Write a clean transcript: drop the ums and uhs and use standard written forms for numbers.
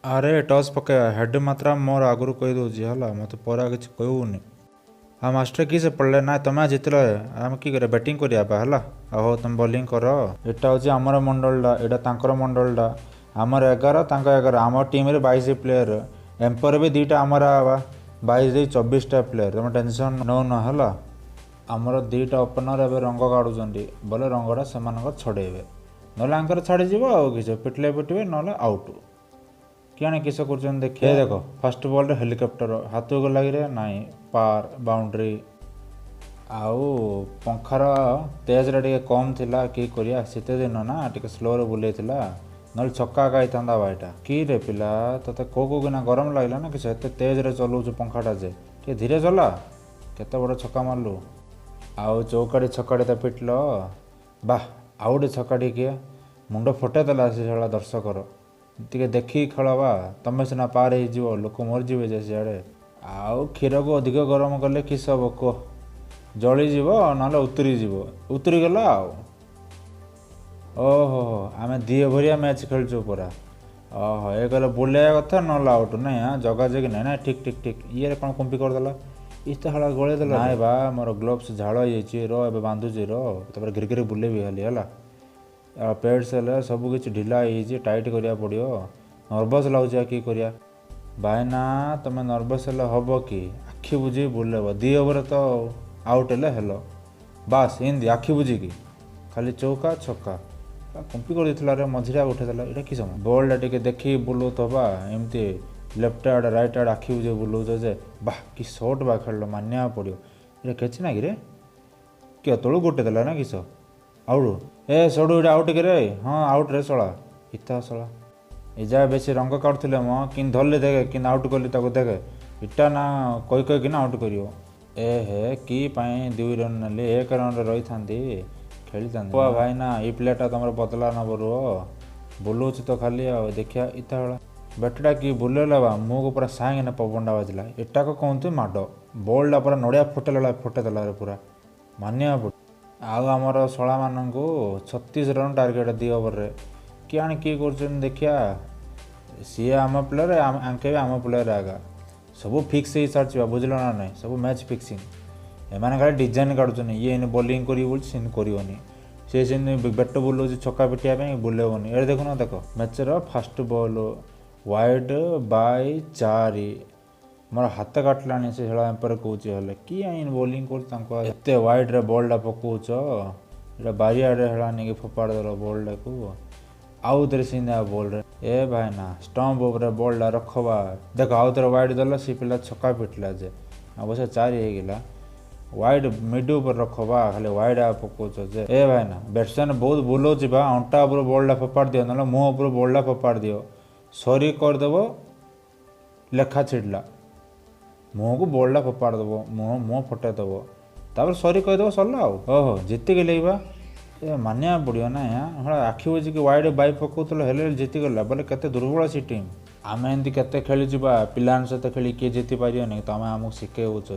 ଆରେ ଟସ୍ ପକେଇବା, ହେଡ୍ ମାତ୍ରା ମୋର ଆଗରୁ କହିଦେଉଛି ହେଲା, ମୋତେ ପରେ ଆଉ କିଛି କହିବୁନି। ଆଉ ମାଷ୍ଟର କି ସେ ପଡ଼ିଲେ ନା, ତମେ ଜିତିଲ, ଆମେ କି କରିବା? ବ୍ୟାଟିଂ କରିବା ବା ହେଲା। ଆଉ ହଉ, ତମେ ବୋଲିଂ କର। ଏଇଟା ହେଉଛି ଆମର ମଣ୍ଡଳଟା, ଏଇଟା ତାଙ୍କର ମଣ୍ଡଳଟା। ଆମର 11, ତାଙ୍କ 11। ଆମ ଟିମ୍ରେ 22 ପ୍ଲେୟର, ଏମ୍ପର ବି 2ଟା ଆମର ବା 22 ଦେଇ 24ଟା ପ୍ଲେୟର। ତମେ ଟେନସନ୍ ନେଉନ ହେଲା। ଆମର 2ଟା ଓପନର୍ ଏବେ ରଙ୍ଗ କାଢ଼ୁଛନ୍ତି ବୋଲେ ରଙ୍ଗଟା ସେମାନଙ୍କର ଛଡ଼େଇବେ, ନହେଲେ ଆଙ୍କର ଛାଡ଼ିଯିବ। ଆଉ କିଛି ପିଟିଲେ ପିଟିବେ, ନହେଲେ ଆଉଟ୍। କିଆଣି କିସ କରୁଛନ୍ତି ଦେଖିବା। ଦେଖ, ଫାର୍ଷ୍ଟ ବଲ୍ରେ ହେଲିକପ୍ଟର ହାତକୁ ଗଲା କିରେ? ନାଇଁ, ପାର ବାଉଣ୍ଡ୍ରି। ଆଉ ପଙ୍ଖାର ତେଜଟା ଟିକେ କମ୍ ଥିଲା, କି କରିବା, ଶୀତ ଦିନ ନା, ଟିକେ ସ୍ଲୋରେ ବୁଲେଇଥିଲା, ନହେଲେ ଛକା ଖାଇଥାନ୍ତା ଭାଇଟା। କି ରେ ପିଲା, ତୋତେ କୋଉ କୋଉ କିନା ଗରମ ଲାଗିଲା ନା କିଛି? ଏତେ ତେଜରେ ଚଲଉଛୁ ପଙ୍ଖାଟା ଯେ, ଟିକେ ଧୀରେ ଚଲା। କେତେ ବଡ଼ ଛକା ମାରିଲୁ! ଆଉ ଚୌକାଡ଼ି ଛକାଡ଼ି ତ ପିଟିଲ। ବାহ, ଆଉ ଗୋଟେ ଛକାଟି କିଏ ମୁଣ୍ଡ ଫଟେଇ ଦେଲା ସେ ଶଳା ଦର୍ଶକର। ଟିକେ ଦେଖିକି ଖେଳ ବା, ତମେ ସିନା ପାର ହେଇଯିବ, ଲୋକ ମରିଯିବେ ଯେ ସିଆଡ଼େ। ଆଉ କ୍ଷୀରକୁ ଅଧିକ ଗରମ କଲେ କିସ ହବ କୁହ? ଜଳିଯିବ, ନହେଲେ ଉତୁରିଯିବ। ଉତୁରିଗଲା ଆଉ। ଓହୋ, ଆମେ 2 ଓଭରିଆ ମ୍ୟାଚ୍ ଖେଳୁଛୁ ପୁରା। ଓହୋ, ଏ କହିଲେ ବୁଲେଇବା କଥା, ନହେଲେ ଆଉଟ୍ ନାଇଁ। ହଁ, ଜଗା ଜଗି ନାଇଁ ନା। ଠିକ୍ ଠିକ୍ ଠିକ୍। ଇଏରେ କ'ଣ କୁମ୍ପି କରିଦେଲା? ଇଏ ହଳା ଗଳେଇ ଦେଲା। ନାଇଁ ବା, ମୋର ଗ୍ଲୋଭ୍ସ ଝାଳ ହେଇଯାଇଛି ର, ଏବେ ବାନ୍ଧୁଛି ର, ତାପରେ ଘିରି ଘିରି ବୁଲେଇବି ଖାଲି ହେଲା। ଆଉ ପେଡ୍ସ ହେଲେ ସବୁ କିଛି ଢିଲା ହେଇଯାଇଛି, ଟାଇଟ୍ କରିବାକୁ ପଡ଼ିବ। ନର୍ଭସ୍ ଲାଗୁଛି, ଆଉ କି କରିବା ଭାଇନା? ତମେ ନର୍ଭସ୍ ହେଲେ ହବ କି? ଆଖି ବୁଜିକି ବୁଲେଇବ। 2 ଓଭର ତ ଆଉଟ୍ ହେଲେ ହେଲ, ବାସ୍। ଏମିତି ଆଖି ବୁଜିକି ଖାଲି ଚୌକା ଛକା। କୁମ୍ପି କରିଦେଇଥିଲା ରେ, ମଝିରେ ଆଉ ଉଠେଇଦେଲା। ଏଇଟା କି ସମୟ? ବଲ୍ଟା ଟିକେ ଦେଖିକି ବୁଲଉଥବା, ଏମିତି ଲେଫ୍ଟ ଆଡ଼େ ରାଇଟ୍ ଆଡ଼େ ଆଖି ବୁଜିକି ବୁଲଉଛ ଯେ। ବାহ, କି ସଟ୍ ବା ଖେଳିଲ, ମାନିବାକୁ ପଡ଼ିବ। ଏଇଟା କେଚି ନା କିରେ? କିଏ ତଳକୁ ଗୋଟେ ଦେଲା ନା କିସ? ଆଉଟ୍ ଏ ସଡ଼ୁ, ଏଇଟା ଆଉଟ୍ କିରେ? ହଁ, ଆଉଟ୍ ରେ ଶଳା, ଇତା ଶଳା। ଏ ଯାଏ ବେଶୀ ରଙ୍ଗ କାଢ଼ୁଥିଲେ ମ, କିନ୍ତି ଧରିଲେ ଦେଖେ, କିନ୍ତି ଆଉଟ୍ କଲି ତାକୁ ଦେଖେ। ଇଟା ନା କହି କହିକିନା ଆଉଟ୍ କରିବ। ଏ ହେ, କି ପାଇଁ 2 ରନ୍ ନେଲି? 1 ରନ୍ରେ ରହିଥାନ୍ତି, ଖେଳିଥାନ୍ତି ଭାଇନା। ଏଇ ପ୍ଲେୟାରଟା ତମର ବଦଲା ନବ ରୁହ, ବୁଲଉଛି ତ ଖାଲି। ଆଉ ଦେଖିବା, ଇତା ବେଳା ବ୍ୟାଟଟା କି ବୁଲେଇଲା ବା, ମୁହଁକୁ ପୁରା ସାଙ୍ଗେ ପବନଟା ବାଜିଲା। ଏଟାକୁ କହନ୍ତି ମାଡ଼। ବଲ୍ଟା ପୁରା ନଡ଼ିଆ ଫୁଟେଇଲା ଭଳିଆ ଫୁଟେଇ ଦେଲା ପୁରା, ମାନିବାକୁ ପଡ଼ିବ। ଆଉ ଆମର ଶଳାମାନଙ୍କୁ 36 ରନ୍ ଟାର୍ଗେଟ୍ 2 ଓଭରରେ। କିଆଣି କିଏ କରୁଛନ୍ତି ଦେଖିବା। ସିଏ ଆମ ପ୍ଲେୟର, ଆଙ୍କେ ବି ଆମ ପ୍ଲେୟର ଆଗା। ସବୁ ଫିକ୍ସ ହେଇସାରିଛି ବା, ବୁଝିଲ ନା ନାଇଁ? ସବୁ ମ୍ୟାଚ୍ ଫିକ୍ସିଂ। ଏମାନେ ଖାଲି ଡିଜାଇନ୍ କାଢ଼ୁଛନ୍ତି। ଇଏ ଏଇନେ ବୋଲିଂ କରିବ ବୋଲି ସେମିତି କରିବନି, ସେ ସେମିତି ବେଟ ବୁଲଉଛି ଛକା ପିଟିବା ପାଇଁ, ବୁଲେଇବନି। ଏଇଟା ଦେଖୁନ, ଦେଖ, ମ୍ୟାଚ୍ର ଫାର୍ଷ୍ଟ ବଲ୍ ୱାଇଡ଼ ବାଇ 4। ମୋର ହାତ କାଟିଲାଣି ସେ ଶଳା ଏମ୍ପାୟାର କହୁଛି। ହେଲେ କି ଆଇନ ବୋଲିଂ କରୁଛି ତାଙ୍କୁ, ଏତେ ୱାଇଡ଼ରେ ବଲ୍ଟା ପକଉଛ? ଏଇଟା ବାରିଆଡ଼େ ହେଳା ନେଇକି ଫୋପାଡ଼ି ଦେଲ ବଲ୍ଟାକୁ। ଆଉ ଥରେ ସେମିତି ବଲ୍ରେ। ଏ ଭାଇନା, ଷ୍ଟମ୍ପ ଉପରେ ବଲ୍ଟା ରଖବା। ଦେଖ, ଆଉ ଥରେ ୱାଇଡ଼ ଦେଲା, ସେ ପିଲା ଛକା ପିଟିଲା ଯେ, ଅବଶ୍ୟ 4 ହେଇଗଲା। ୱାଇଡ଼ ମିଡ୍ ଉପରେ ରଖବା, ଖାଲି ୱାଇଡ଼ ପକଉଛ ଯେ। ଏ ଭାଇନା, ବ୍ୟାଟ୍ସମ୍ୟାନ୍ ବହୁତ ବୁଲଉଛି ବା। ଅଣ୍ଟା ଉପରୁ ବଲ୍ଟା ଫୋପାଡ଼ି ଦିଅ, ନହେଲେ ମୁହଁ ଉପରୁ ବଲ୍ଟା ଫୋପାଡ଼ି ଦିଅ, ସରି କରିଦେବ, ଲେଖା ଛିଡ଼ିଲା। ମୁହଁକୁ ବଲ୍ଟା ଫୋପାଡ଼ି ଦେବ, ମୁହଁ ଫଟେଇ ଦେବ, ତାପରେ ସରି କହିଦେବ, ସରିଲା ଆଉ। ଓହୋ, ଜିତିଗଲେ ବା। ଏ ମାନିବାକୁ ପଡ଼ିବ ନା। ହଁ, ଆଖି ବୁଜିକି ୱାଇଡ଼ ବାଇ ପକଉଥିଲ, ହେଲେ ଜିତିଗଲା ବୋଲେ କେତେ ଦୁର୍ବଳ ସେ ଟିମ୍। ଆମେ ଏମିତି କେତେ ଖେଳିଛୁ ବା, ପିଲାଙ୍କ ସହିତ ଖେଳି କିଏ ଜିତି ପାରିବନି, ତମେ ଆମକୁ ଶିଖେଇଉଛ।